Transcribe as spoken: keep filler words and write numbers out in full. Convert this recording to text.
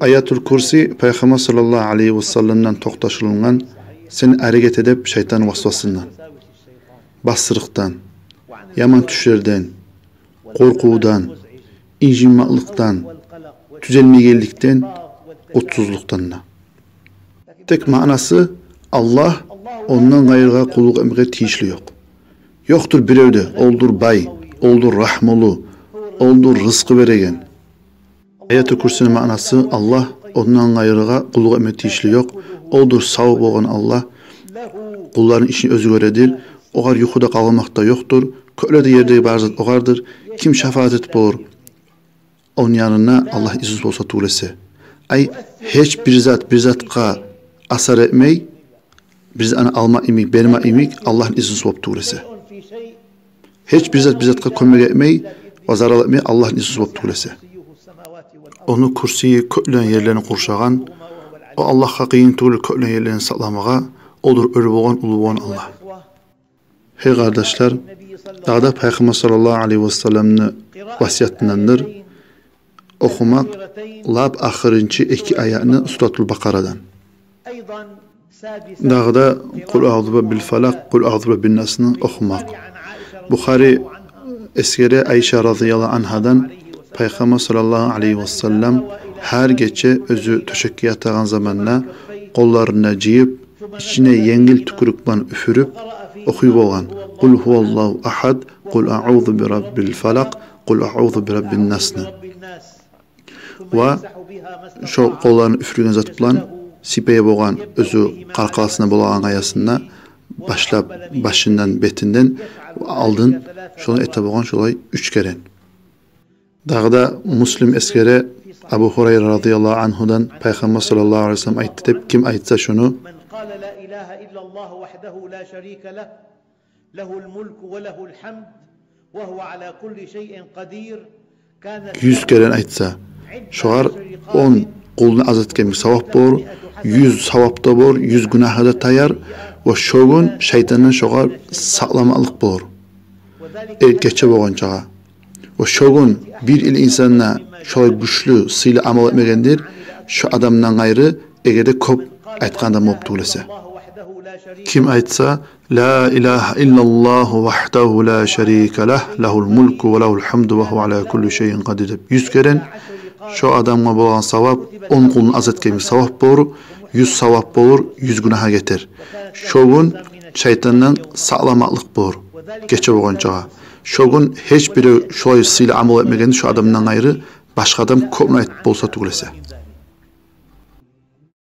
Аятул Курси Пайхаммар саллаллагьу алайгьи васалламдан токъташылынгъан, сен арек эте деп, шайтан васвасындан, басдырыкъдан, яман тюшлерден, къоркъувдан, инжинмакълыкъдан, тюзелмейгенликден, къутсузлукъдан да. Тек маънасы: Аллагь, ондан къайрыгъа къуллукъ этмеге тийишли ёкъ. Ёкъдур бирев де, олдур бай, олдур рагьмулу, олдур рызкъы береген. Аятул Курсини маънасы: Аллагь, ондан къайрыгъа къуллукъ этмеге тийишли ёкъ. Олдур сав болгъан Аллагь, къулларыны ишин оьзю гёредир. Огъар юху да, къалгъанмакъ да ёкъдур. Кёклерде, ерде бар зат огъардыр. Ким шафаат этип болур ону янына, Аллагьны изну болса тюгюл эсе? Ай, гьеч бир зат бир затгъа асар этмей, бир затны алма йимик, берме йимик, Аллагьны изну болуп тюгюл эсе. Гьеч бир зат бир затгъа кёмек этмей ва зарал этмей, Аллагьны изну болуп тюгюл эсе. Ону курсийи кёклени, ерлени къуршагъан. О Аллагьгъа къыйын тюгюл кёклени, ерлени сакъламагъа. Олдур оьр болгъан, уллу болгъан Аллагь. Гьей къардашлар, дагъы да Пайхаммар саллаллагьу алайгьи васалламны васиятындандыр охумакъ лап ахырынчы эки аятны Суратул Бакъарадан. Дагъы да Къул аъузу бираббил фалакъ, Къул аъузу бираббин насны охумакъ. Бухари эсгере Айша разияллагьу ангьадан: Пайхаммар саллаллагьу алайгьи васаллам гьар гече оьзю тёшекге ятагъан заманда къолларын жыйып, ичине енгил тюкюрюк булан уьфюрюп охуй болгъан: Къул гьуваллагьу агьад, Къул аъузу бираббил фалакъ, Къул аъузу бираббин насны. Ва шо къолларын уьфюрген зат булан сыпая болгъан оьзю къаркъарасына болагъан къаясына башлап, башындан, бетинден алдын шону эте болгъан шолай уьч керен. Дагъы да Муслим эсгере Абу Гьурайра разияллагьу ангьудан: Пайхаммар саллаллагьу алайгьи васаллам айтды деп, ким айтса шуну: من قال لا إله إلا الله وحده لا شريك له، له الملك وله الحمد وهو على كل شيء قدير، كانت юз керен айтса, шогъар он къулну азат этгенлик савап болур, юз савап да болур, юз гюнагьы да таяр. Ва шо гюн шайтандан шогъар сакъламакълыкъ болур, э, гече болгъанчагъа. Ва шо гюн бир йыл инсан да шолай гючлю, сыйлы амал этмегендир шо адамдан къайры, эгер де кёп айтгъан адам болуп тюгюл эсе. Ким айтса: لا إله إلا الله وحده لا شريك له، له الملك وله الحمد وهو على كل شيء قدير деп юз керен, шо адамгъа болгъан савап он къулну азат этгенлик савап болур, юз савап болур, юз гюнагьы гетер. Шо гюн шайтандан сакъламакълыкъ болур гече болгъанчагъа. Шо гюн гьеч бирев шолай сыйлы амал этмегендир шо адамдан къайры, башгъа адам кёп айтып болса тюгюл эсе.